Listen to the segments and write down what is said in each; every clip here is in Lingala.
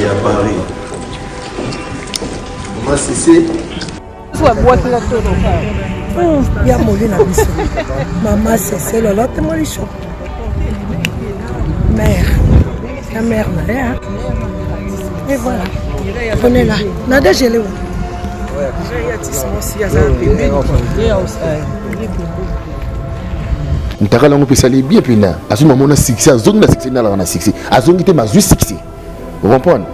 Ya Paris. Mama Cissé. Ya moli na biso. Mama Cissé lolote molisho. Mère. La mère na ye. Et voilà. On est là. Nadège elle est où? Mutakala yango mpe esali bien mpena azwi mama na succès, azongi na succès, nalaka na succès, azongi te, mazwi succès, ocomprendre?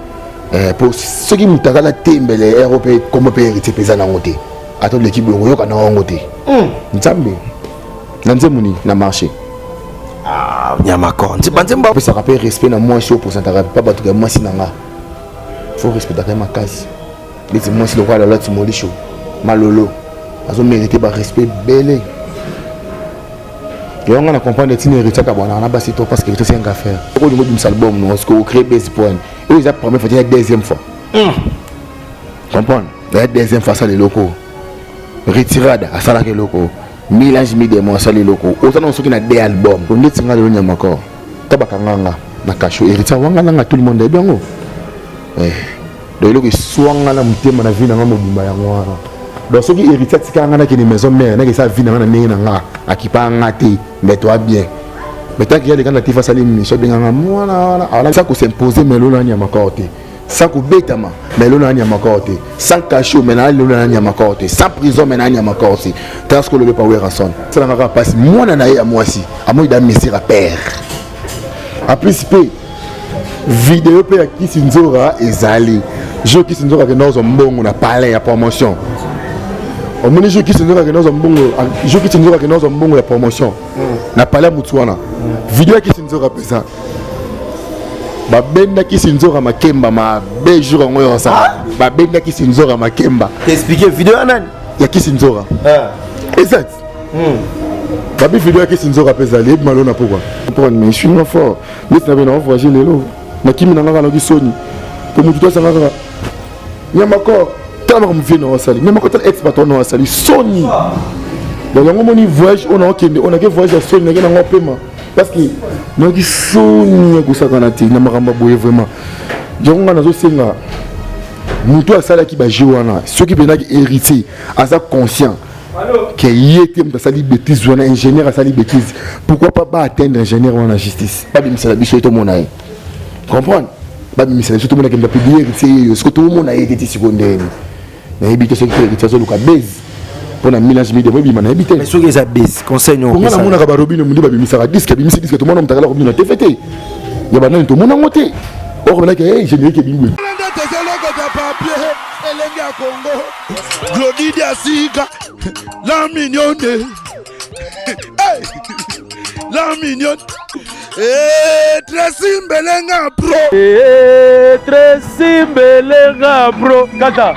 Po soki mutakala te, mbele ero mpe kombo mpe héritier mpe eza nango te, ata oleki boye oyoka na yango te. Nzambe na nzembo nini na marché? Nyamako banzembo. Opesaka mpe respect na mwasi oyo opresentaka mpa bato ya mwasi na nga, faut respectaka ye makasi. Neti mwasi lokola Lalati Molisho Malolo azomérite barespect ebele. Yango nga na comprendre ntina héritier akabwanaka na basi to, parce que héritier, c'est un affaire. Okolinga obimisa album no, parce que ocrée base point oyo eza première fois, eza deuxième fois, comprendre? Eza deuxième fois asala eloko. Retirada asalaka eloko, mélange midemo asala eloko. Oza nango soki na de album ndeti nga lelo Nyamakor to bakanganga na kasho, héritier wanga nanga, tout le monde ayebi yango. Donc eloko eswanga na motema na vie nanga mobimba yango wana. Donc soki héritier atikaka nga, nakende maison mère, nake esala vie nanga na ndenge na nga, akipa nga te, mais toi bien. Mais tant qu'il y a na tifa asali émission, abenganga mwana wana ala sans kos'impose, mais lelo na Nyamakor te, sans kobetama, mais lelo na Nyamakor te, sans cachot, mais na lelo na Nyamakor te, sans prison, mais na Nyamakor te. Tala soki olobi pa Werrason, salanga kaka mpasi. Mwana na ye ya mwasi amoi da mesure ya père. En plus mpe video mpe ya Kisi Nzora ezali jour Kisi Nzora akenda kozwa mbongo na palais ya promotion. Omoni jour Kisi Nzora akenda kozwa mbongo, jour Kisi Nzora akenda kozwa mbongo ya promotion na palais ya mutu wana, video ya Kisi Nzora mpenza babenda Kisi Nzora makemba mabe. Jour yango oyo osala, babenda Kisi Nzora makemba. T'expliquer video ya nani? Ya Kisi Nzora exact. Babi video ya Kisi Nzora mpe ezali ebima lelo na pokwa. Comprendre? Mais je suis moins fort neti na be na voyage lelo, nakimi na nga kaka, nayoki soni po motu to asanga kaka Nyamakor. Tala makambo vie na osali, Nyamakor, tala ex patron na osali soni. Donc yango moni voyage oyo naokende, oyo nake voyage ya soni, nake nango pema, parce que nayoki soni ya kosakana te na makambo ya boye vraiment. Yango ngai nazosenga moto asalaki bajeu wana, soki mpenzaki héritier aza conscient ke ye te moto asali bêtise wana, ingénieur asali bêtise, pourquoi pas baatteindre ingénieur wana na justice, babimisela biso ye, tomona ye, comprendre? Babimisela biso, tomona kende bapublie héritier ye yo. Siko tomona ye te ti siko ndeni, nayebi te soki héritier azoluka base mpona mélange midemo ebima, nayebi te. Mais soki eza base, conseil no? Nga namonaka barobino mundi babimisaka disque, abimisi disque, tomona moto akala kobina te fe te ya banani, tomona yango te. Or benaki e générique ebimi. Tozolokota papier elenge ya Kongo, Glodi Diasika, la mignonne. Hey! La mignonne. Eh, Tracy Mbelenga bro. Eh, Tracy Mbelenga bro. Kata.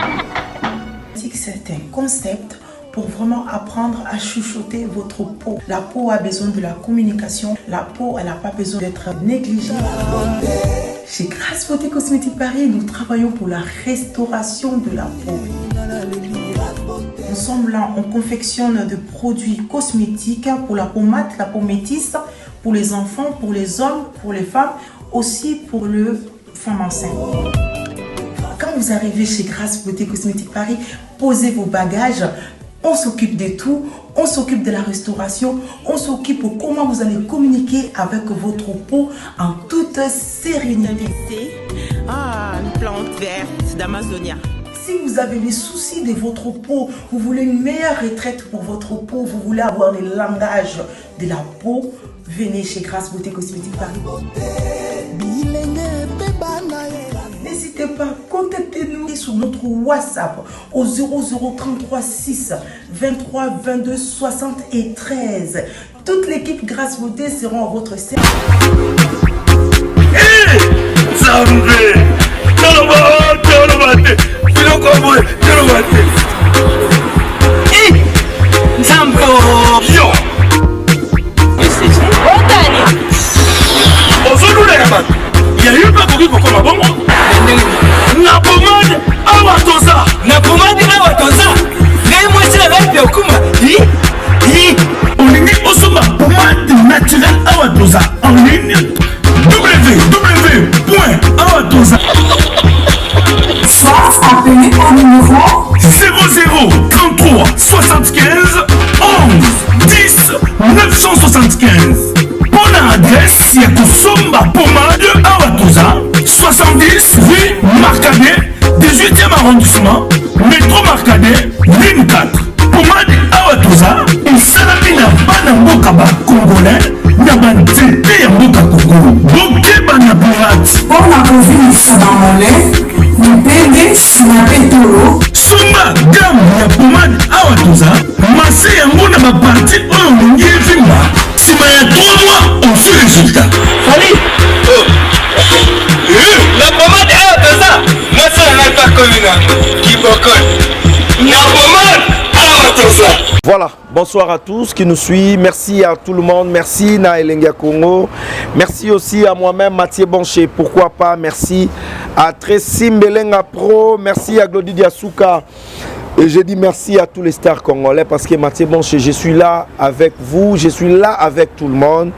C'est un concept pour vraiment apprendre à chouchouter votre peau. La peau a besoin de la communication. La peau, elle n'a pas besoin d'être négligée. Chez Grâce Beauté Cosmétique Paris, nous travaillons pour la restauration de la peau. Nous sommes là, on confectionne de produits cosmétiques pour la peau mate, la peau métisse, pour les enfants, pour les hommes, pour les femmes, aussi pour le femmes enceintes. Quand vous arrivez chez Grâce Beauté Cosmétique Paris, posez vos bagages. On s'occupe de tout, on s'occupe de la restauration, on s'occupe de comment vous allez communiquer avec votre peau en toute sérénité. Ah, une plante verte d'Amazonia. Si vous avez des soucis de votre peau, vous voulez une meilleure retraite pour votre peau, vous voulez avoir le langage de la peau, venez chez Grâce Beauté Cosmétique Paris. N'hésitez pas, contactez-nous sur notre WhatsApp au 0033 6 23 22 73. Toute l'équipe Grâce Beauté seront à votre service. Nzambe, toloba, toloba te, biloko boye, toloba te. Nzambe. Yo Otani. Ozolulaka bato ya yo mpe akoki kokoma bongo na pomade awa toza. Na pomade awa toza. Ngai mwasi na ngai mpe okuma. Olingi osomba pomade naturel, awa toza en ligne, www awa toza. 75 11 10 975 mpo na adresse ya kosomba pomade awa toza 70 rue Marcadet, 18e arrondissement, métro Marcadet, ligne 4. Pomade awa toza esalami na bana mboka ba congolais na banzete ya mboka Congo. Bokeba na pirate. Mpo na kovimbisa bamole, mipende, nsima mpe ntolo. Somba gamme ya pomade awa toza, masse yango na ba partie oyo olingi evimba, sima ya 3 mois ozwi resultat. Fally oh. Na pomade awa toza, mwasi na ngai mpe akomi na kibokol. Na pomade awa toza. Voilà, bonsoir à tous qui nous suivent. Merci à tout le monde. Merci na Elenga Congo. Merci aussi à moi-même, Mathieu Boncher. Pourquoi pas. Merci à Tracy Mbelenga Pro. Merci à Glody Diasuka. Et je dis merci à tous les stars congolais parce que Mathieu Boncher, je suis là avec vous, je suis là avec tout le monde.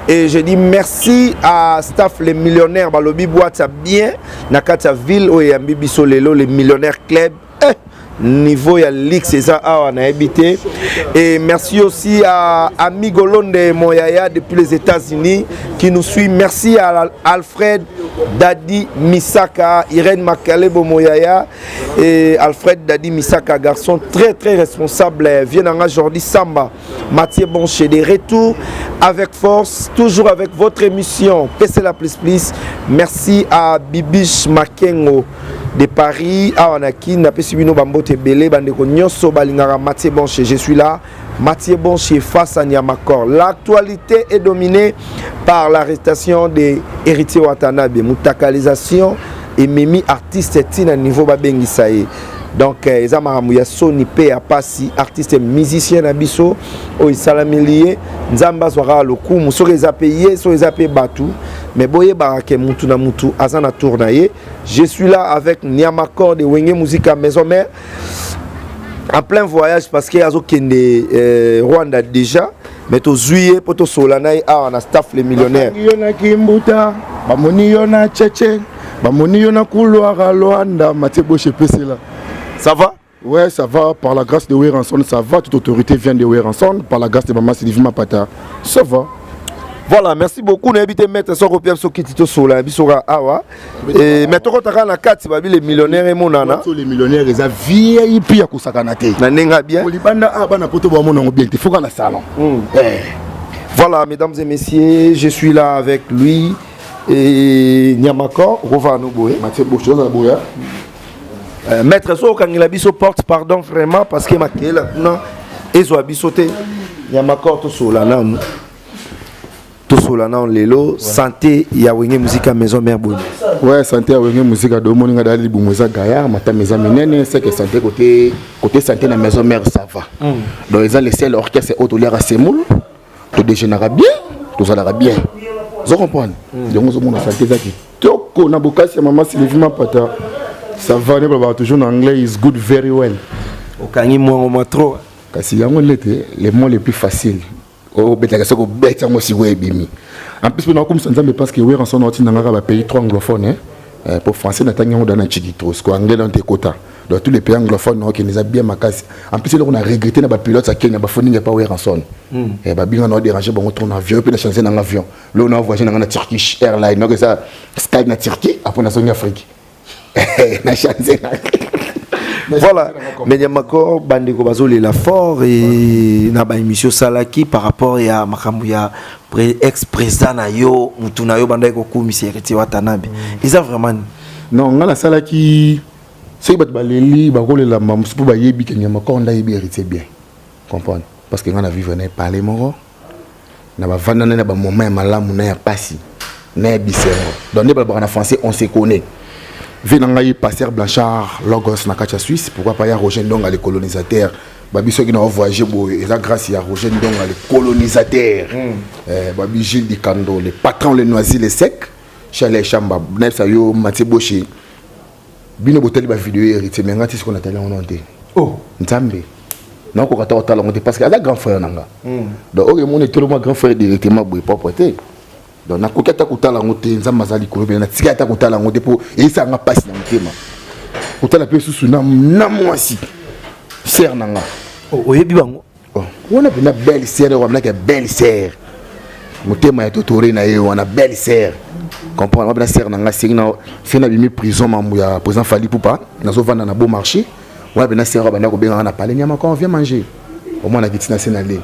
Et je dis merci à staff les millionnaires, balobi boîte bien, na kati ya ville oyo eyambi biso lelo les millionnaires club. Eh, niveau ya lix eza awa nayebi te. Et merci aussi à Amigo Londe Moyaya depuis les États-Unis qui nous suit. Merci à Alfred Dadi Misaka, Irène Makalebo Moyaya et Alfred Dadi Misaka, garçon très très responsable. Viens en Jordi Samba, Mathieu Boncher, des retours avec force, toujours avec votre émission PC la plus plus. Merci à Bibiche Makengo de Paris, awa na Kin, napesi bino bambote ebele, bandeko nyonso balingaka Mathieu Boncher. Je suis là, Mathieu Boncher face à Niamakor. L'actualité est dominée par l'arrestation de Héritier Watanabe, mutakalisation et memi artiste tina niveau babengisa ye. Donc eza makambo ya soni pe ya pasi, artiste musicien na biso oyo esalameli ye, Nzambe azwaka lokumu soki eza pe ye, soki eza pe batu, mais boyebaka ke mutu na mutu aza na tour na ye. Je suis là avec Niamakor de Wenge Musica Maison Mère en plein voyage parce que azokende Rwanda déjà, mais tozwi ye po tosola na ye awa na staff les millionnaires. Bakangi yo na Kimbuta, bamoni yo na Tchétché, bamoni yo na couloir à Luanda, Mathieu Boshe Pesela. Ça va? Ouais, ça va, par la grâce de Werrason, ça va, toute autorité vient de Werrason, par la grâce de Maman Sylvie Mapata, ça va. Voilà, merci beaucoup. Nous invité maître Soko Pierre Soki Tito Sola, biso awa. Et mais toko taka na kati babi les millionnaires et monana. Les millionnaires eza VIP ya kosakana te. Na nenga bien. Olibanda a bana poto ba mona bien te, faut na salon. Eh. Voilà, mesdames et messieurs, je suis là avec lui et Niamakor, Rovano Boé. Mathieu Bouchon, za boya. Maître Soko kangela biso porte pardon vraiment parce que makela kuna ezwa biso te. Niamakor to sola nanu. Tosola na lelo santé ya Wenge Musica Maison Mère Boni. Ouais, santé ya Wenge Musica do moninga dali libumu eza gaillard, matama eza minene, c'est que santé côté santé na Maison Mère ça va. Donc eza le seul orchestre oyo toliaka semoule, to déjeunera bien, tozalaka bien. Vous comprenez? Donc ozomona santé eza kitoko na bokasi ya mama Sylvie Mapata. Ça va, ne balobaka toujours en anglais is good very well. Okangi mwango mwa trop. Kasi yango ndete le mot le plus facile. Oh, betaka soko beta ngo siko ebimi. En plus pona comme Nzambe parce que Werrason oti nanga ba pays trop anglophone hein. Pour français na tangi ngo na chikito, ko anglais dans tes quotas. Donc tous les pays anglophones ok nous a bien makasi. En plus on a regretté na ba pilote à Kenya ba foninga pas Werrason. Ba binga na déranger bon ton avion puis na changer na avion. Là on a voyagé na Turkish Airlines, donc ça Sky na Turquie après na zone Afrique. Na changer na. Voilà, mais Niamakor bandeko bazolela fort et na ba émission salaki par rapport ya makambo ya ex-président na yo mutu na yo bandaki kokumisa Héritier Watanabe. Eza vraiment Non, nga na salaki soki bato baleli bakolela mamusu mpo bayebi ke Niamakor nda yebi Héritier bien. Comprendre? Parce que nga na vivre na parler moko na bavanda na ba moment ya malamu na ya pasi na ya bisengo. Donc nde balobaka na français on se connaît. Vie na ngai Pasteur Blanchard Logos na kati ya Suisse, pourquoi pas ya Roger Ndonga le colonisateur. Babi soki na voyager boye eza grâce ya Roger Ndonga le colonisateur. Babi Gilles Dikando le patron le noisy le sec, Charles Chamba, nayebisa yo Mathieu Boshe. Bino botali ba vidéo héritier mais ngati siko natali yango non te. Oh, Nzambe. Nakoka ta kotala yango te parce que aza grand frère na nga. Donc oyo moni tolo moi grand frère directement boye propre te. Donc nakoki ata kotala yango te, Nzambe aza likolo mpe natika ata kotala yango te mpo eyesanga mpasi na motema. Kotala mpe susu na mwasi sœur na nga. Oh, oyebi bango? Oh, wana mpena belle sœur oyo amonaki belle sœur motema ya totore na ye wana belle sœur comprendre wana mpena sœur na ngai sengi na sengi nabimi prison mambo ya président Fally Ipupa nazovanda na beau marché wana mpena sœur abanda kobengaka na palais nyama kor viens manger omwana kiti na se na le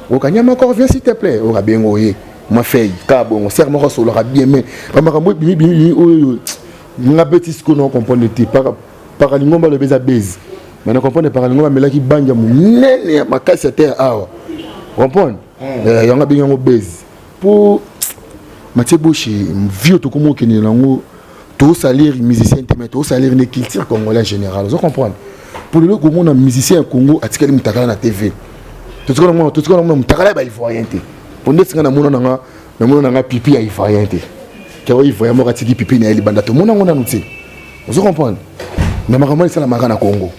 oka nyama kor viens s'il te plaît oka bengo oye mwa feuille kaka bongo sœur moko asololaka bien mais bamakambo ebimi bimi oyo nga mpe ti sikoyo na comprendre te paka lingomba alobi eza base mais na comprendre paka lingomba amelaki bangi ya monene ya makasi ya terre awa comprendre hmm. eh, yango abengi yango base mpo Mathieu Boshe vie tokoma okende nango tosalir musicien te mais tosalir ne culture congolais général ozo comprendre mpo lelo komona musicien ya Congo atikali mutakala na TV totikala mona totikala mona mutakala ya ba ivoirien te mpo nde singa namona nanga namona nanga pipi ya ivoirien te kero ivoirien moko atiki pipi na ye libanda tomona yango nanu te ozo comprendre mais makambo esalamaka na Congo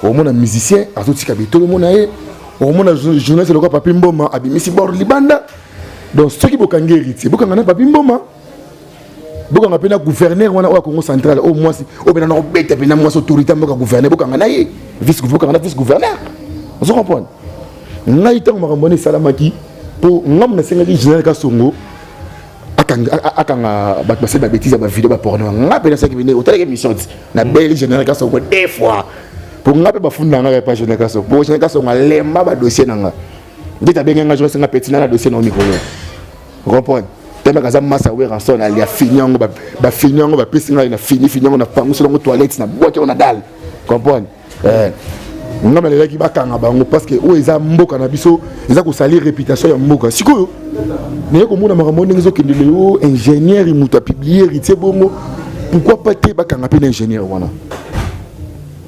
omona musicien azotika bitolo na ye omona journaliste lokola Papi Mboma abimisi bord libanda donc soki bokangi héritier bokanga na Papi Mboma bokanga mpe na gouverneur wana oyo ya Congo central oyo mwasi oyo mpena nakobeta mpena mwasi autorité mboka gouverneur bokanga na ye vice bokanga na vice gouverneur ozo comprendre ngai ntango makambo wana esalamaki mpo ngambo nasengaki général Kasongo akanga bato basali babétise ya bavideo baporno nga mpe nasalaki bene otalaki émission ti na beli général Kasongo deux fois mpo nga mpe bafunda nga epa général Kasongo mpo général Kasongo alemba badossier na nga ndeti abenge nga jour asenga petit na na dossier na mikolo comprendre temaka aza masa Werrason alia fini yango bafini yango bapesi ngai na fini fini yango na pangusi yango toilette na bwaki yango na dale comprendre eh. nga nalelaki bakanga bango parce que oyo eza mboka na biso eza kosalir réputation ya mboka sikoyo naye komona makambo ndenge ezokende lelo ingénieur moto apublie héritier bongo pourquoi pas te bakanga mpe na ingénieur wana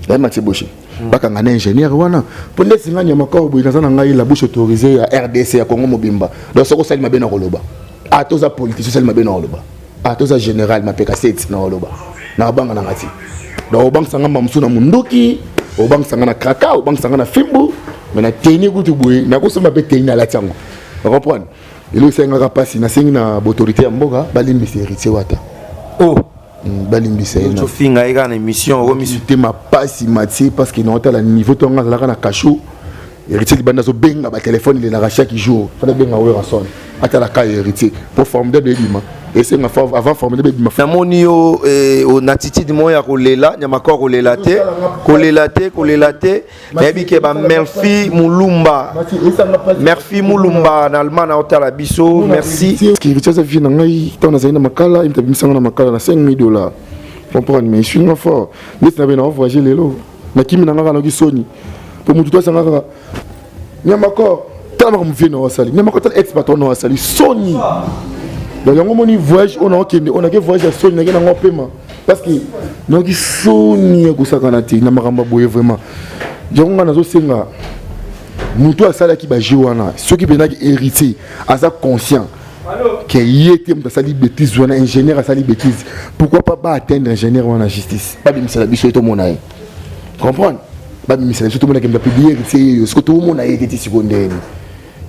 ya Mathieu Boshe bakanga na ingénieur wana mpo ndeti nga nyama kaka boye naza na ngai la bouche autorisée ya RDC ya Congo mobimba donc soki osali mabe na koloba ah toza politicien osali mabe na koloba ah toza général mapeka seti na koloba na kobanga na nga ti donc obangisa nga mamosu na munduki obangisa nga na kraka obangisa nga na fimbu mais na teni kutu boye nakosomba mpe teni nalati yango ocomprendre eloko esengaka mpasi nasengi na baautorité ya mboka balimbisa héritier wata oh balimbisa ye tofinga ye kaka na émission okomisi te mapasi Mathieu parce que naotala niveau to nga azalaka na cachot héritier libanda azobenga batelefone elelaka chaque jour fana benga Werrason atala ka héritier po formidable ebima esenga avant formidable ebima namoni yo eh, na attitude moko ya kolela nyamako kolela te kolela te kolela te nayebi ke ba Murphy Mulumba Murphy Mulumba na allemand na otala biso merci héritier aza vie na ngai ntango nazali na makala ye moto abimisanga na makala na 5000 dollars comprendre mais esui nga fort ndeti na be na voyage lelo nakimi na nga kaka nayoki soni mpo motu to asanga kaka nyamakor tala makambo vie na asali nyamakor tala ex patron na asali soni donc yango omoni voyage oyo naokende oyo nake voyage ya soni nake nango pema parce que nayoki soni ya kosakana te na makambo ya boye vraiment yango ngai nazosenga moto asalaki bajeu wana soki mpenzaki héritier aza conscient ke ye te moto asali bétise wana ingénieur asali bétise pourquoi pas baatteindre ingénieur wana justice babimisela biso ye tomona ye comprendre babimisela biso tomona ke moto apublie héritier yeyo siko tomona ye te ti siko ndeni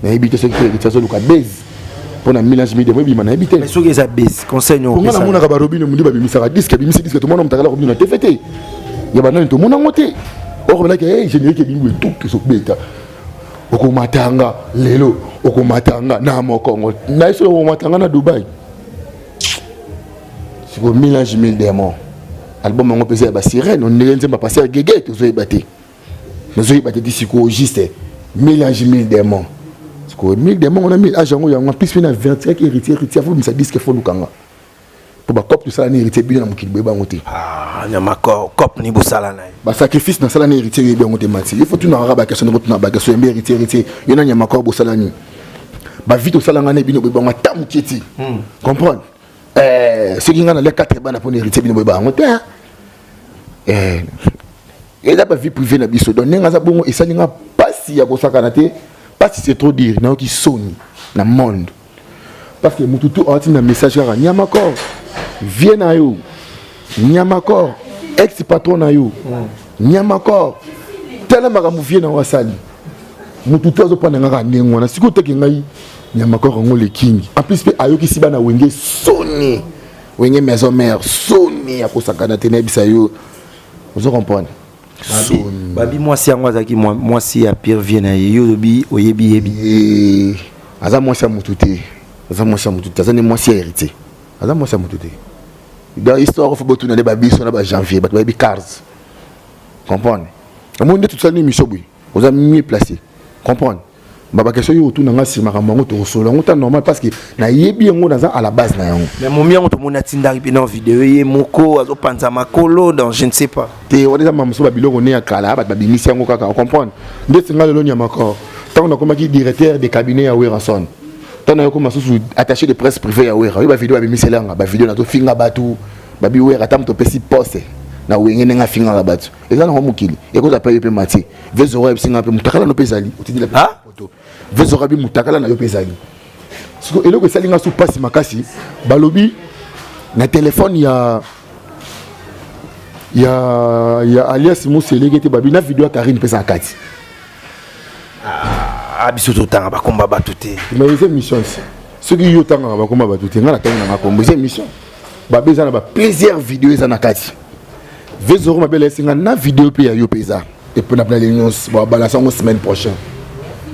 nayebi te soki héritier azoluka base mpo na mélange midemo ebima nayebi te mais soki eza base conseil nio nga namonaka barobino mundi babimisaka disque abimisi disque tomona moto akala robino na tv te ya banani tomona yango te okomelaki e générique ebimi boye tout ezobeta okomatanga lelo okomatanga na mokongo na ye soki okomatanga na Dubai sikoyo mille ange mille démon album yango mpenza ya basirene ondenge nzemba paster gege tozoyeba te nazoyeba te ti sikoyo juste mille ange mille démon sikoyo mille démon wana mille age yango yango plus mpe na vertiraki héritier héritier afobimisa disque folukanga mpo bacope tosala na héritier bino na mokili boyeba yango te nyama cop ni bosala na ye basacrifice nasala na héritier oyebi yango te mati il faut tunaka baquestion ndeko tuna baquestion yembe héritier héritier yo na nyama kor bosala nini bavie tosalanga na bino boyeba yango ata mokie ti comprendre soki ngai nalia 4 bana mpona héritier bino boyeba yango te eza bavie privé na biso donc ndenge aza bongo esali nga mpasi ya kosakana te mpasi c'est trop dire nayoki soni na monde parce que motu tu awatinda message kaka nyama kor vie na yo nyama kor ex patron na yo nyama kor tala makambo vie na yo asali motu tu azopanda nga kaka ndenge wana sikoyo teke ngai nyama kor yango le king en plus mpe ayokisi bana wenge soni wenge maison mère soni ya kosakana te nayebisa yo ozo comprendre. Soni. Babi mwasi yango azalaki mwasi ya pire vie na ye. Yo olobi oyebi yebi. Eh, aza mwasi ya motu te, aza mwasi ya motu te, aza nde mwasi ya héritier, aza mwasi ya motu te. Donc histoire fo botuna nde babiso na bajanvier, bato bayebi cars, comprendre. Omoni nde tosali émission boye, oza mieux placé, comprendre. Babaquestion yo otuna nga nsima makambo yango, tokosolola yango ta normal, parce que nayebi yango, naza à la base na yango. Mais momi yango tomoni atindaki mpe na video ye moko azopanza makolo, donc je ne sais pas. Te, wana eza mamosu, babiloko ne ya kala, bato babimisi yango kaka, ocomprendre. Ndeti nga lelo Nyamakor, ntango nakomaki directeur de cabinet ya Werrason, ntango nayokoma susu attaché de presse privé ya Wera, oyo bavideo babimiselanga, bavideo nazofinga bato, babi Wera ata moto opesi poste na Wenge, ndenge afingaka bato, eza nango mokili ekozwa mpe yo mpe Matie Vezoro ayebisinga mpe mutakala no mpe ezali otindela poto Vezoro abi mutakala na yo mpe ezali. Siko eloko esali nga su mpasi makasi, balobi na telefone ya alias Moseleke te, babi na video ya Karine mpe eza na kati. Ah, biso totanga bakomba bato te. Mais eza émission, soki yo otangaka bakomba bato te, nga natangi nanga kombo, eza émission. Babe eza na baplusieurs video eza na kati. Vezoro mabele esinga na video mpe ya yo mpe eza epona mpena nyonso, babalasa yango semaine prochaine,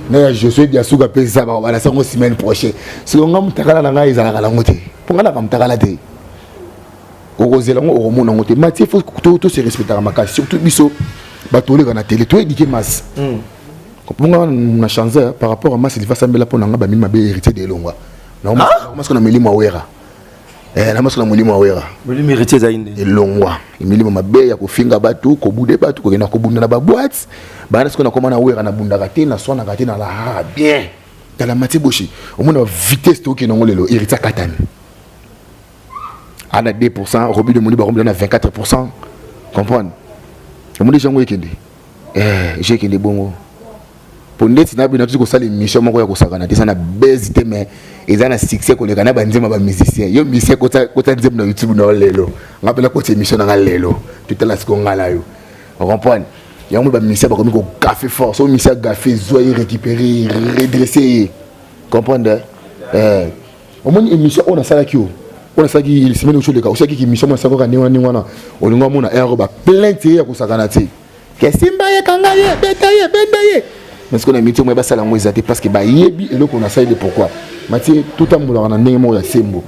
na ya Josue Diasuka mpe eza, babalasa yango semaine prochaine. Soki nga mutakala na ngai ezalaka nango te, mpo nga naka mutakala te, okozela yango, okomona yango te. Matie, faut tose respectaka makasi, surtout biso bato oleka na télé, toéduquer masse. Mponga na change par rapport à masse, lifa sambela mpo na nga bamili mabe héritier de elongwa namasiko na milimo awera, namasiko na molimo awera. Molimo héritier ezali nde elongwa milimo mabe ya kofinga bato, kobude bato, kokenda kobunda na baboite bana. Sikoyo nakoma na Wera, nabundaka te, naswanaka te, nalahaka bien. Tala Matie Boshi, omona vitesse tokende yango lelo. Héritier akatani ana 2, Robi de Moli bakomi na 24, comprendre. Omoni jango ekende, je ekende bongo po ndeti na bino tozi kosala émission moko ya kosakana te, eza na base te, mais eza na succès koleka na banzembo ya bamusicien. Yo musicien, kota nzembo na YouTube na yo lelo, nga mpe nakota émission na nga lelo, totala siko nga na yo, ocomprendre. Yango bamusicien bakomi kogafe fort. So musicien agafe, zwa ye, récupérer, redresser ye, comprendre. Omoni émission oyo nasalaki, oyo nasalaki semaine oyo oleka, osalaki émission moko nasalaki kaka ndenge wana, ndenge wana olingi omona ere baplainte ye ya kosakana te, kesimba ye, kanga ye, beta ye, benda ye. Mais sikoyo na miti omo basala yango eza te, parce que bayebi eloko nasali de. Pourquoi Matie, totambolaka na ndenge moko ya sembo,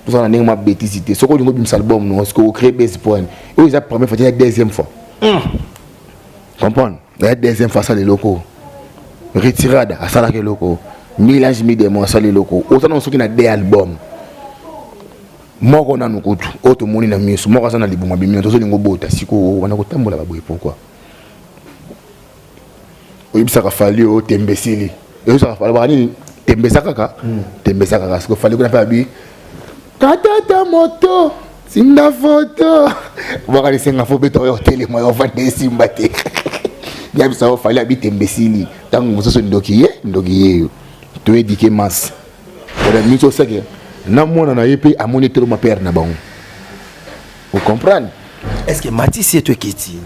tozala na ndenge mwa bétise te. Soki olingi obimisa album no, sikoyo ocrée base point oyo eza première fois te, ya deuxième fois, comprendre, ya deuxième fois asala eloko. Retirada asalaka eloko, mille ange mille démon asala eloko. Oza nango soki na deux album, moko nanu kutu oyo tomoni na miso, moko aza na libuma bimina, tozolinga obota. Sikoyo wana kotambola baboye, pourquoi oyebisaka Fally oyo tembe esili? Oyebisaka Fally baka nini? Tembe eza kaka, tembe eza kaka. Sikoyo Fally kuna mpe abi katata moto tinda foto baka lisenga fo beta oyo otelema oyo ovanda esimba te. Yabisa oyo Fally abi tembe esili. Ntango mosusu ndoki ye, ndoki ye yo toyedike masse ola miso osake na mwana na ye mpe amoni eteloma pere na bango, ocomprendre. Est ce que matisi eto ekiti?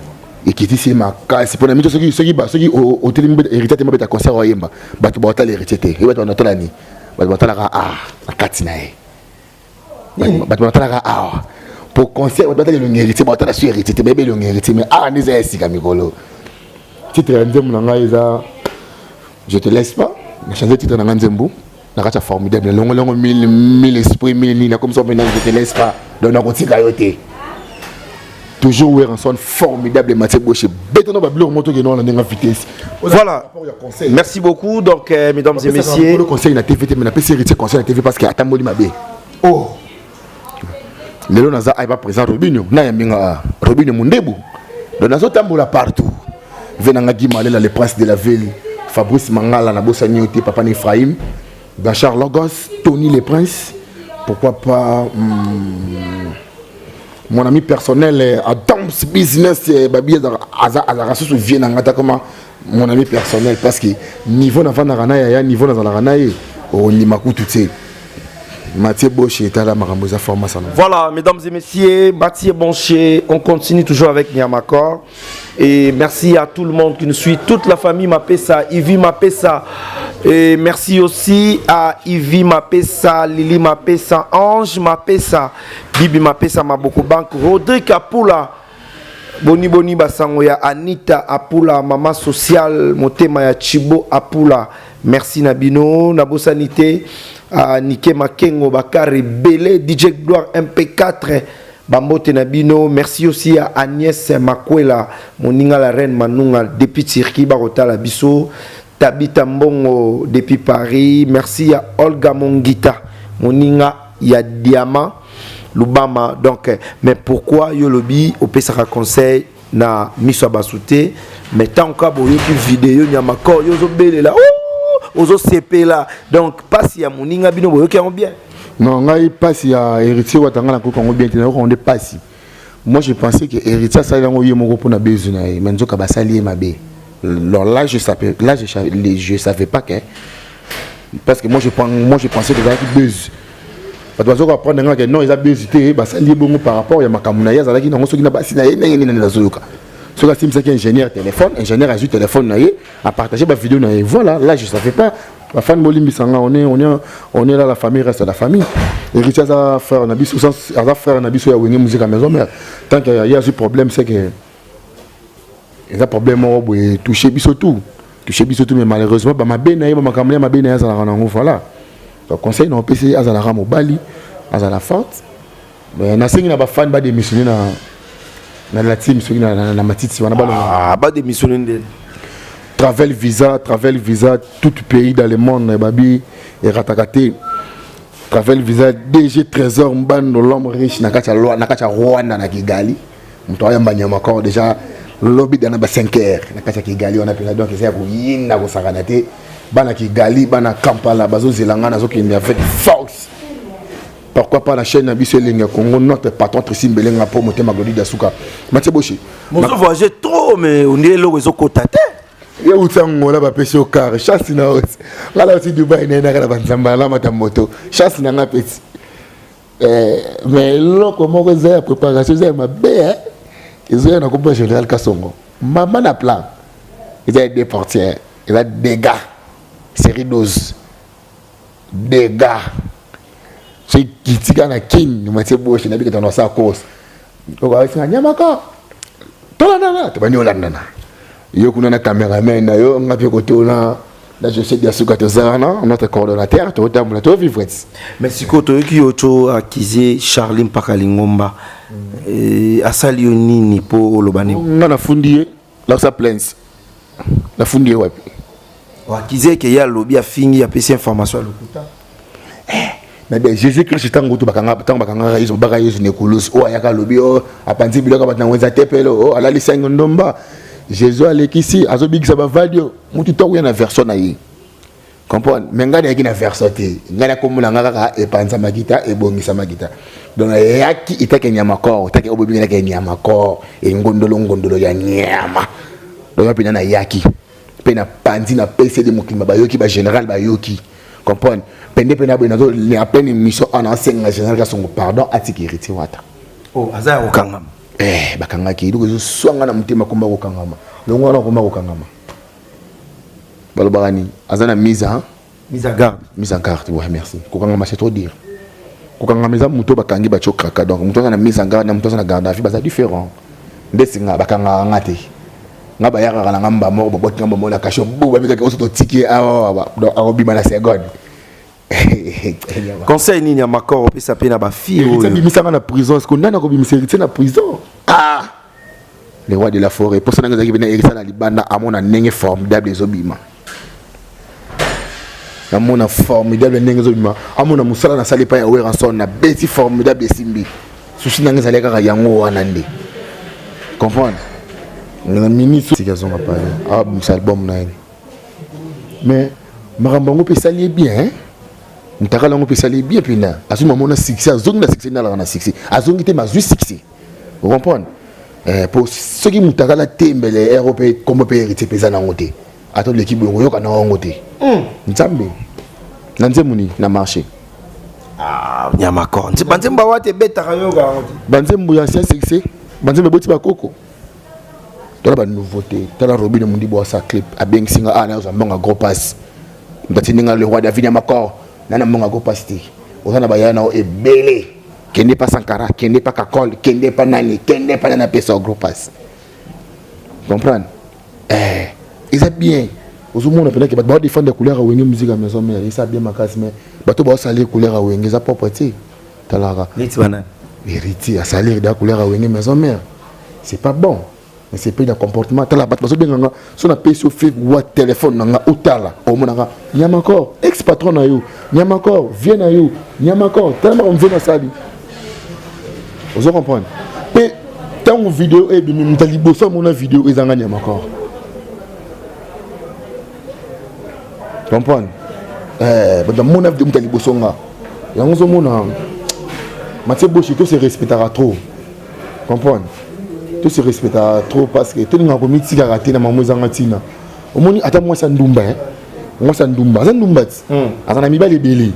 Ekitisi ye makasi mpona mito. Soki otelemi, héritier te, mabeta concert oyemba, bato baotala héritier te. Ye bato banatala ni bato batalaka a na kati na ye, bato batalaka awa po concert, bato batala elongi héritier, baotala su héritier te, bayebi elongi héritier, mais awa nde eza ya sika. Mikolo titre ya nzembo na ngai eza "Je te laisse pas". Na change titre na ngai nzembo na kati ya formidable, nalongolongo mille mille esprit mille nini, nakomisa mpena "Je te laisse pas". Donc nakotika yo te, toujours Werrason formidable. Mathieu Boshe, betano babiloko moto okende wana ndenge vitesse. Voilà, merci beaucoup. Donc mesdames et messieurs, le conseil na TV te, mais napesi héritier conseil na TV, parce que atamboli mabe. Oh. Lelo naza ayeba président Robinio, nayambi nga Robinio Mundebu, donc nazotambola partout. Ve nanga Guy Malela, le prince de la ville, Fabrice Mangala, nabosani yo te, papa na Ephraim Bachar Logos, Tony le prince, pourquoi pas mon ami personnel Adams Business, babi azalaka susu vie na nga ta koma mon ami personnel, parce que niveau navandaka na yaya, niveau nazalaka na ye, ondima kutu te. Mathieu Boche, etala makambo eza formation. Voilà, mesdames et messieurs, Mathieu Boncher, on continue toujours avec Nyamakor. Et merci à tout le monde qui nous suit, toute la famille Mapesa, Ivy Mapesa. Et merci aussi à Ivy Mapesa, Lily Mapesa, Ange Mapesa, Bibi Mapesa, Maboko Bank, Rodrigue Apula. Boni boni basango ya Anita Apula, mama sociale, motema ya Chibo Apula. Merci na bino, na bosani te à Nike Makengo Bakari Belé, DJ Gloire MP4. Bambote na bino, merci aussi à Agnès Makwela, moninga la reine Manunga depuis Turquie bakotala biso. Tabita Mbongo depuis Paris, merci à Olga Mongita, moninga ya Diamant Lubama. Donc, mais pourquoi yo lobi opesaka conseil na miso ya basu te, mais tant ka boyoki video nyama ko yo ozobelela, ozosepela, donc pasi ya moninga bino boyoki yango bien? Non, ngai pasi ya Héritier Wata, ngai nakoki yango bien te, nayoka yango nde pasi. Moi, je pensais que Héritier asali yango ye moko mpona bezu na ye, mais nzoka basali ye mabe. Alors là, je savais, là je savais pas que, parce que moi je pensais que ezalaki buzz. Bato bazoka apprendre nga ke non, eza buzz te, basali ye bongo par rapport ya makambo na ye azalaki nango soki na basi na ye ndenge nini. Nazoyoka soki asimbisaki ingénieur téléphone, ingénieur azwi téléphone na ye, apartage bavideo na ye. Voilà, là je savais pas. Bafani, bolimbisa nga, on est là, la famille reste la famille. Héritier aza frère na biso, aza frère na biso ya Wenge Musique ya Maison Mère. Tant que ye azwi problème, c'est que eza problème moko boye touché biso tout, touché biso tout. Mais malheureusement, bamabe na ye, bamakambo ya mabe na ye azalaka nango. Voilà, donc conseil na opesi, azalaka mobali, azala forte. Mais nasengi na bafani badémissionne na la team soki na matiti wana balonga. Ah, badémissionne nde? Travel visa, travel visa, tout pays dans le monde babi erataka te. Travel visa, DG Trésor Mbando, l'homme riche na kati ya na kati ya Rwanda, na Kigali. Moto ayamba nyama kor déjà lobi dana ba 5 heures na kati ya Kigali wana mpenza. Donc eza ya koyinda, kosakana te. Bana Kigali, bana Kampala bazozela nga, nazokende avec force. Pourquoi pas la chaîne na biso Elengi ya Congo, notre patron Tracy Mbelenga mpo motema Glodi Dasuka Matie Boshi. Mozo voyage trop, mais on dirait eloko ezokota te. Ye uti Angola, bapesi yo car chance na oti. Nga na oti Dubai, nayendaka na banzamba, alamata moto, chance na nga peti. Mais eloko moko eza ya préparation, eza ya mabe, ezoya na kombo ya général Kasongo, mama na plan, eza ya deux portières, eza dégâts série 12, dégâts. Soki kitika na Kine, Matie Boshe nabiki tano asala course, okoasinga nyamaka, tolandana, tobandi olandana. Yo kuna na cameraman na yo, nga mpe kotona na José Diasuka, toza wana, notre coordonnateur, totambola, tovivre ti. Mais sikoyo toyoki yo to accuse Charlie Mpaka Lingomba. Asali yo nini mpo oloba nini? Nga nafundi ye, lakisa plainte, nafundi ye wapi? Oaccuse eke ye alobi, afingi, apesi information ya lokuta. Mais bien, Jésus Christ, ntango kutu bakanga, ntango bakangaka Yesu, baka Yesu na ekulusu, oyo ayaka alobi o apanzi biloko bato nango eza tepelo, o alalisi yango ndomba. Jésus alekisi, azobikisa bavadio, mutu ntango ya na version na ye comprendre. Mais ngai nayaki na version te, ngai nakomona nga kaka epanza makita, ebongisa makita. Donc eyaki etake nyama kor, etake oyo bobingelaki nyama kor, engondolo ngondolo ya nyama. Donc mpena nayaki mpe napanzi na pcd mokili, bayoki, bagénéral bayoki, comprendre. Pende mpe na boye nazo na pleine émission ana asenga général Kasongo pardon, atika Héritier Wata. Oh, aza ya kokangama? Eh, bakangaki eloko ezoswanga na motema, komba kokangama longo wana, komba kokangama balobaka nini, aza na mise en Mise en garde. Mise en garde, ouais, merci. Kokangama, c'est trop dire. Kokangama eza moto bakangi, batio kraka. Donc moto aza na mise en garde na moto aza na garde à vue baza différent. Ndeti nga, bakangaka nga te. Nga bayakaka na nga mba moko, babwaki nga mbamo na kasho bo, babikaki oso, totiki ye awa, donc akobima na seconde. Conseil nini ya makor opesa mpe na bafille Héritier oyo? Abimisanga na prison, est-ce que nani akobimisa Héritier na prison? Ah, le roi de la forêt, mposa nanga ezalaki pena Héritier na libanda, amona ndenge formidable ezobima, amona formidable ndenge ezobima, amona mosala nasali epai ya Werrason, nabeti formidable, esimbi. Susi nanga ezali kaka yango wana nde comprendre na ministre sika azonga pale, abimisa album na ye. Mais makambo yango mpe esali ye bien, mutakala yango mpe esali ye bien mpena. Azwi mamona succès, azongi na succès, nalaka na succès, azongi te, mais azwi succès, ocomprendre. Po soki mutakala te, mbele ero mpe kombo mpe Héritier mpe eza nango te. Ata oleki boye, koyoka na yango te. Nzambe na nzembo nini na marché? Ah, nyama kor, banzembo awa te, ebetaka, yoka yango te. Banzembo ya ancien succès, banzembo eboti bakoko. Tala banouveauté, tala Robine Mundibo asa clip, abengisi nga, ah, nazwa mbongo gros passe. Moto atindi nga, le roi David Yamakor, na mbongo gros passe te. Oza na bayaya na yo ebele, kende pa Sankara, kende pa Kakol, kende pa nani, kende pa nani, apesa gros passe. Comprendre? Eh, eza bien. Ozomona mpenza ke bato baodefendre couleur ya Wenge Musique ya Maison Mère, eza bien makasi, mais bato baosalir couleur ya Wenge eza propre te. Talaka. Neti banani? Héritier asalir da couleur ya Wenge Maison Mère. C'est pas bon. Mais c'est pas un comportement. Tala bato bazobenga nga so napesi yo fe wa téléphone na nga otala omonaka Nyamakor ex patron na yo, Nyamakor vie na yo, Nyamakor tala makambo vie nasali. Ozo comprendre? Pe ntango video ebimi moto ya liboso amona video ezanga Nyamakor. Comprendre? Eh, bato bamona video moto ya liboso nga. Yango ozomona Mathieu Boshi to se respectaka trop. Comprendre? To se respectaka trop parce que tolingaka komitikaka te na mamo ezanga ntina. Omoni ata mwasi ya ndumba, eh? Mwasi ya ndumba, aza ndumba ti. Aza na mibali ebele.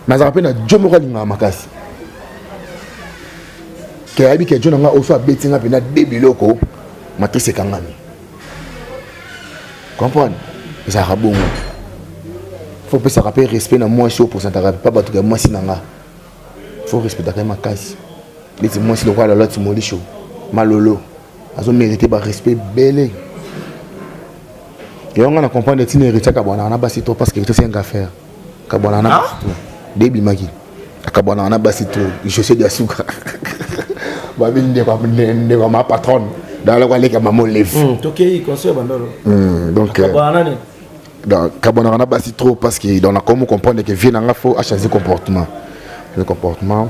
Mais azalaka mpe na jo moko alingaka makasi. Ke ayebi ke jo na nga oso abeti nga mpenza de biloko, matrice ekangami. Comprendre? Ezalaka bongo. Faut opesaka mpe respect na mwasi oyo opresentaka mpe bato ya mwasi na nga. Faut respectaka ye makasi. Neti mwasi lokola Lolotte Molisho, Malolo, azo mériter ba respect ebele. Yango nga na comprendre ntina Héritier akabwanaka na basi trop parce que Héritier c'est un gars faire. Akabwanaka na basi trop. Nde ebimaki. Akabwanaka na basi trop. José Diasuka. Babi ndeko ndeko ma patronne. Dans le aleka mama Olive. Tokei conseil bandolo. Donc akabwanaka nani? Donc kabwanaka na basi trop parce que dans la comment comprendre que vie nanga faut changer comportement. Le comportement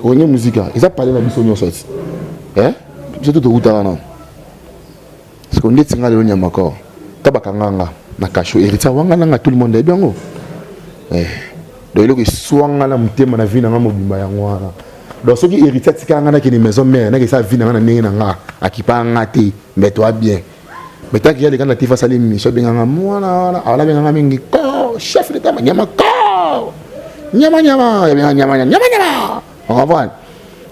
Wenge Musica eza palais na biso nyonso ti. Eh? Biso to tokutaka na. Parce que ndeti nga lelo Nyamakor. Tabaka nganga na kasho héritier wanga nanga tout le monde ayebi yango. Eh. Donc eloko eswanga na motema na vie na nga mobimba yango wana. Donc soki héritier atikaka nga nakende maison mère nakesa vie na nga na ndenge na nga akipa nga te mais toi bien. Mais tant qu'il y a les gars natifs asali mission abenganga mwana wana ala abenganga mingi ko chef d'état nyama ko nyama nyama abenganga nyama nyama nyama nyama on comprend.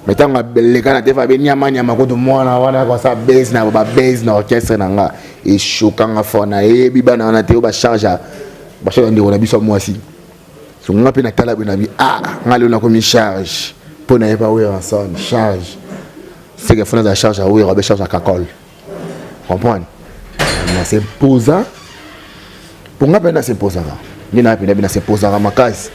Mais tant les gars natifs abe nyama nyama kutu mwana wana kwa sa base na ba base na orchestre na nga eshokanga fort na yebi bana wana te ba charge ba charge ndeko na biso mwasi. So nga pe na tala be na bi ah nga lelo nakomi charge mpo na ye pa Werrason charge c'est que fona za charge à Werra be charge à Kakol. Comprendre? Na s'imposa pour nga pe na s'imposaka. Nde na pe na na s'imposaka makasi.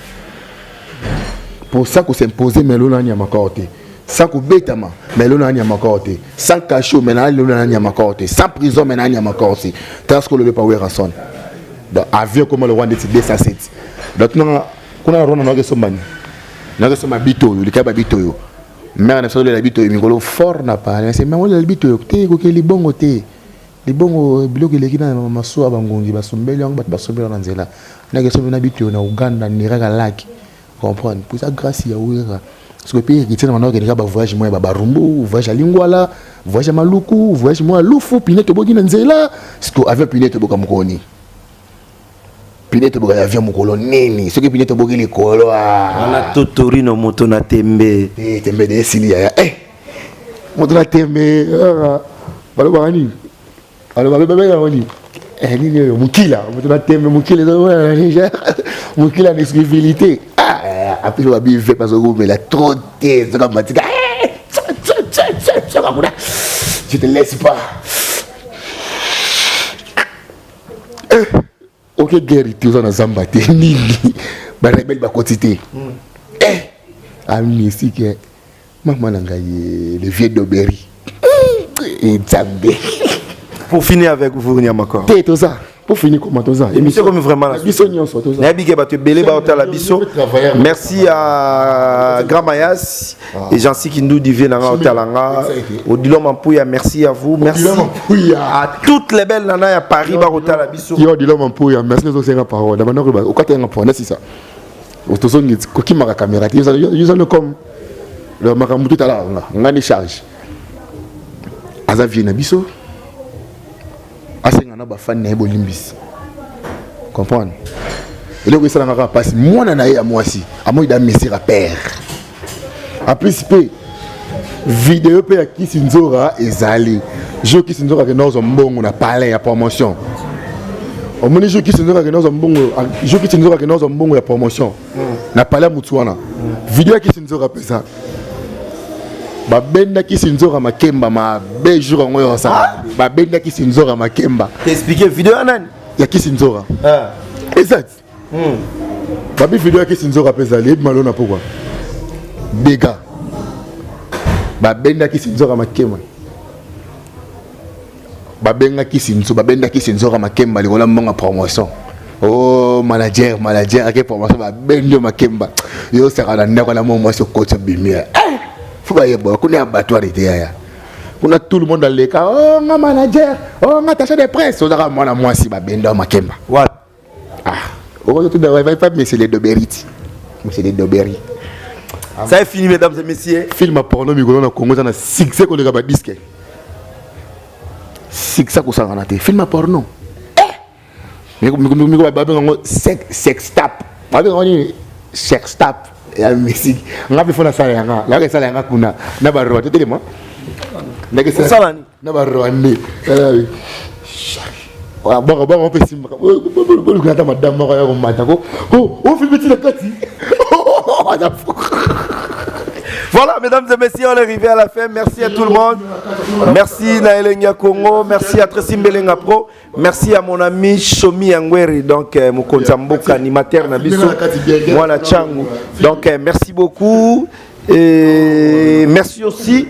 Pour ça ko s'imposer mais lona nyama te. Sans kobetama mais lona nyama te. Sans cachot mais na lona nyama te. Sans prison mais na nyama te. Tala ce que le pa Werrason. Donc avion comme le Rwanda c'est 207. Donc na kuna na Rwanda na ke sombani. Na ke somba bitoyo, likaba bitoyo. Mère na biso azolela bitoyo mikolo fort na parler. C'est mère olela bitoyo te koke libongo te. Libongo biloko eleki na masuwa bangongi basombeli yango bato basombeli na nzela. Na ke sombi na bitoyo na Uganda niraka laki. Comprendre? Pour ça grâce ya Werra. Parce que puis héritier na manoko ba voyage moya ba Barumbu, voyage à Lingwala, voyage à Maluku, voyage moya Lufu, pine toboki na nzela. Parce que avion pine toboka mokoni. Pine toboka ya avion mokolo nini? Soki pine toboki likolo ah. Wana totorino moto na tembe. Eh tembe de esili ya. Eh. Moto na tembe. Ah. Balobaka nini? Balobaka bebe yango nini? Eh nini oyo mukila, moto na tembe mukila ezo Niger. Mukila na exclusivité. Ah, après babi ve parce que la trop te, soka matika. Je te laisse pas. Eh, ok guerre te oza na zamba te nini ba rebelle bakoti te. Eh, amnistique mama na ngai le vieux Doberi. Nzambe. Pour finir avec vous Nyamakor. Te toza. Pour finir comment toza? Émission comme vraiment la biso nyonso toza. Nayebi ke bato ebele ba otala biso. Merci à Grand Mayas et Jansi Kindu Divier nanga otala nga. Odilon Mampuya, merci à vous. Merci à toutes les belles nanas à Paris ba otala biso. Yo Odilon Mampuya, merci nous senga parole. D'abord ba okata nga pona c'est ça. Otozongi kokimaka caméra te. Yo yo comme le makambo tout ala nga ngani charge. Aza vie na biso. Asenga na ba fan na ye bolimbisi. Comprendre? Eloko esalanga kaka mpasi mwana na ye ya mwasi amoi da mesir ya père. En plus mpe video mpe ya Kisi Nzora ezali jour Kisi Nzora akenda kozwa mbongo na palais ya promotion. Omoni jour Kisi Nzora akenda kozwa mbongo, jour Kisi Nzora akenda kozwa mbongo ya promotion na palais ya mutu wana. Video ya Kisi Nzora pesa. Babendaki Sinzora Makemba mabe jour yango oyo osala. Babendaki Sinzora Makemba. T'expliquer vidéo ya nani? Ya Kisinzora. Ah. Eza ti. Babi vidéo ya Kisinzora mpe ezali ebima lona pokwa. Dégâts. Babendaki Sinzora Makemba. Babengaki Sinzo, babendaki Sinzora Makemba likolo ya mbongo ya promotion. Oh manager, manager ake promotion babendi yo Makemba. Yo osaka na ndako na mwa mwasi okoti obimi. Eh, fo bayeba kuna ya bato wana te yaya. Kuna tout le monde aleka, oh nga manager, oh nga attaché de presse, ozaka mwana mwasi babenda yo Makemba. Wapi? Ah, okozo tuna ouais, pas monsieur le Doberiti. Monsieur le Doberi. Ça est fini mesdames et messieurs. Film ya porno mikolo na Congo eza na succès koleka ba disque. Succès kosangana te. Film ya porno. Eh! Miko miko babenga yango sex tap. Babenga yango nini? Sex tap ya musique. Nga mpe fona sala yanga. Nga sala yanga kuna na ba roi telema. Ndenge Osala nini? Na ba rwandais. Baka baka mpe simbaka. Boluka ata madame moko ya komata ko. Oh, oh filme ti na kati. Voilà, mesdames et messieurs, on est arrivé à la fin. Merci à tout le monde. Merci Naelenga Congo. Merci à Tracy Mbelenga Pro. Merci à mon ami Chomi Angweri, donc mokonzi ya mboka animateur na biso, mwana Changu. Donc merci beaucoup et merci aussi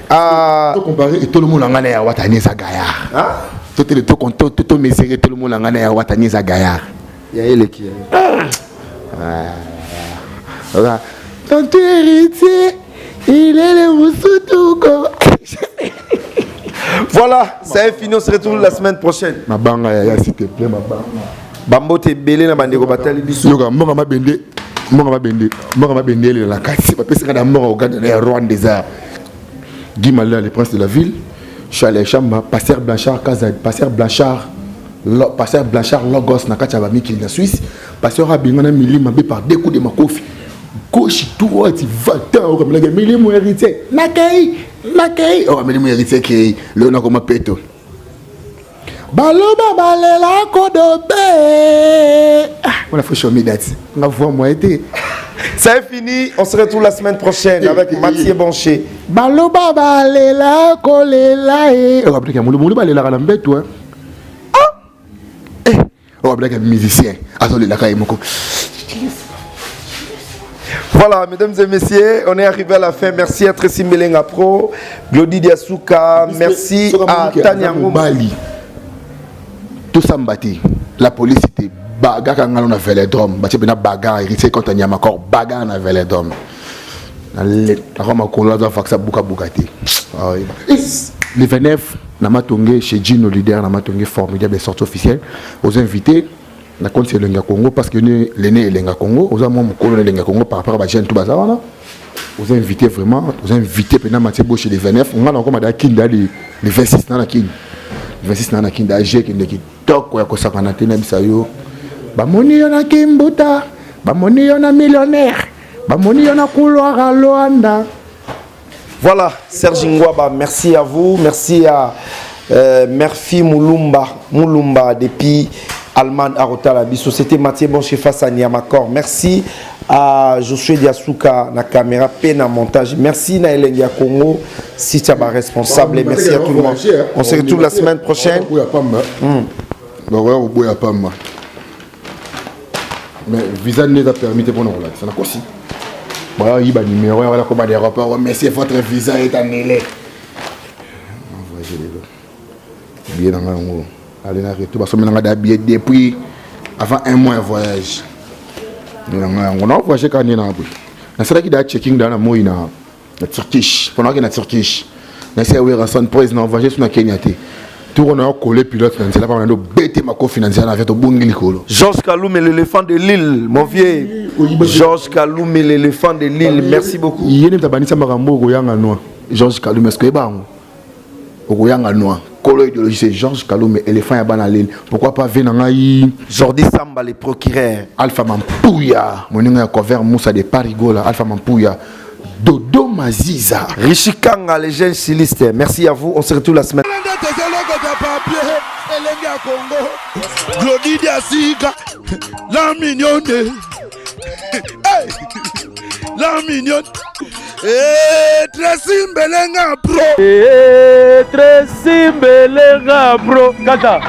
à To comparer et tout le monde ngana ya watani eza gaillard. Hein? To tele to to to to mesurer tout le monde ngana ya watani eza gaillard. Ya eleki. Ah. Tonton héritier, il est le musutu comme Voilà, ça est fini, on se retrouve la semaine prochaine. Mabanga ya s'il te plaît mabanga. Bambote ebele na bandeko batali biso. Yoka mbongo mabende, mbongo mabende, mbongo mabende ele na kati, bapesaka na mbongo Uganda na ya Rwanda eza. Guy Malala, le prince de la ville, Charles Chamba, Pasteur Blanchard Kazad, Pasteur Blanchard, Lo, Pasteur Blanchard Logos na kati ya ba mikili na Suisse, Pasteur abengana milima be par deux coups de makofi. Gauche droite va-t'en okamelaka milimo héritier. Nakei, nakei. Oh milimo héritier kei, leo nakoma peto. Baloba balela kodobe. Ah, on a fait show me that. Nga voix moi été. Ça est fini, on se retrouve la semaine prochaine avec Mathieu Boncher. Baloba balela kolela e. Oh, ablaka mulu mulu balela na mbeto hein. Ah! Eh, oh ablaka musicien. Azolelaka ye moko. Voilà, mesdames et messieurs, on est arrivé à la fin. Merci à Tracy Mbelenga Pro, Glody Diasuka, merci à Tania Ngoma. Bali. Tout ça mbati. La police était bagarre ngalo na Vélodrome. Batie bena bagarre, héritier contre Nyamakor, bagarre na Vélodrome. Na le na makolo aza vaccin buka buka te. Ah oui. Le 29 na Matonge chez Gino leader na Matonge formidable sortie officielle aux invités na compte Elenga Congo parce que ne l'aîné Elenga Congo oza mwa mokolo na Elenga Congo par rapport à ba jeune tout baza wana aux invités vraiment aux invités pena Mathieu Boche le 29 nga na koma da kinda le 26 na na kin 26 na na kinda je kende kitoko ya kosakana te na bisa yo bamoni yo na kimbuta bamoni yo na millionnaire bamoni yo na couloir à Luanda. Voilà, Serge Ngwaba, merci à vous, merci à Murphy Mulumba, Mulumba depuis Allemagne à Rotala Biso. C'était Mathieu Bonche face à Niamakor. Merci à Josué Diasuka na caméra, peine à montage. Merci na Elengi ya Congo, si tu es responsable. Merci à tout le monde. On se retrouve la semaine prochaine. Mais visa n'est pas permis pour nous relaxer. Nakosi. Voilà, il y a un numéro, il y a un aéroport. Monsieur, votre visa est annulé. Envoyez les gars. Billet dans le Allez, na retour. Parce que maintenant, on a billet depuis avant un mois de voyage. On a voyagé quand on est là. C'est là qu'il y a checking dans la moïna. Na Turkish. Pendant qu'il y a Turkish. Na c'est où Ranson Press na voyagé sur la Kenya té. Tout on a collé pilote na nzela pa na bete makofi na nzela na veto bongi likolo. Georges Kaloum l'éléphant de Lille, mon vieux. Georges Kaloum l'éléphant de Lille, merci beaucoup. Yene mtabanisa makambo koyanga noa. Georges Kaloum est-ce que ba ngo? Okoyanga noa. Kolo idéologie c'est Georges Kaloum éléphant ya bana Lille. Pourquoi pas venir ngai Jordi Samba le procureur. Alpha Mampuya, moninga ya cover Moussa de Parigola, Alpha Mampuya. Dodo Maziza. Rishi Kanga, les jeunes stylistes. Merci à vous. On se retrouve la semaine. Glody Diasika, la mignonne. Hey, la mignonne. Eh, Tracy Mbelenga pro. Eh, Tracy Mbelenga pro. Kata.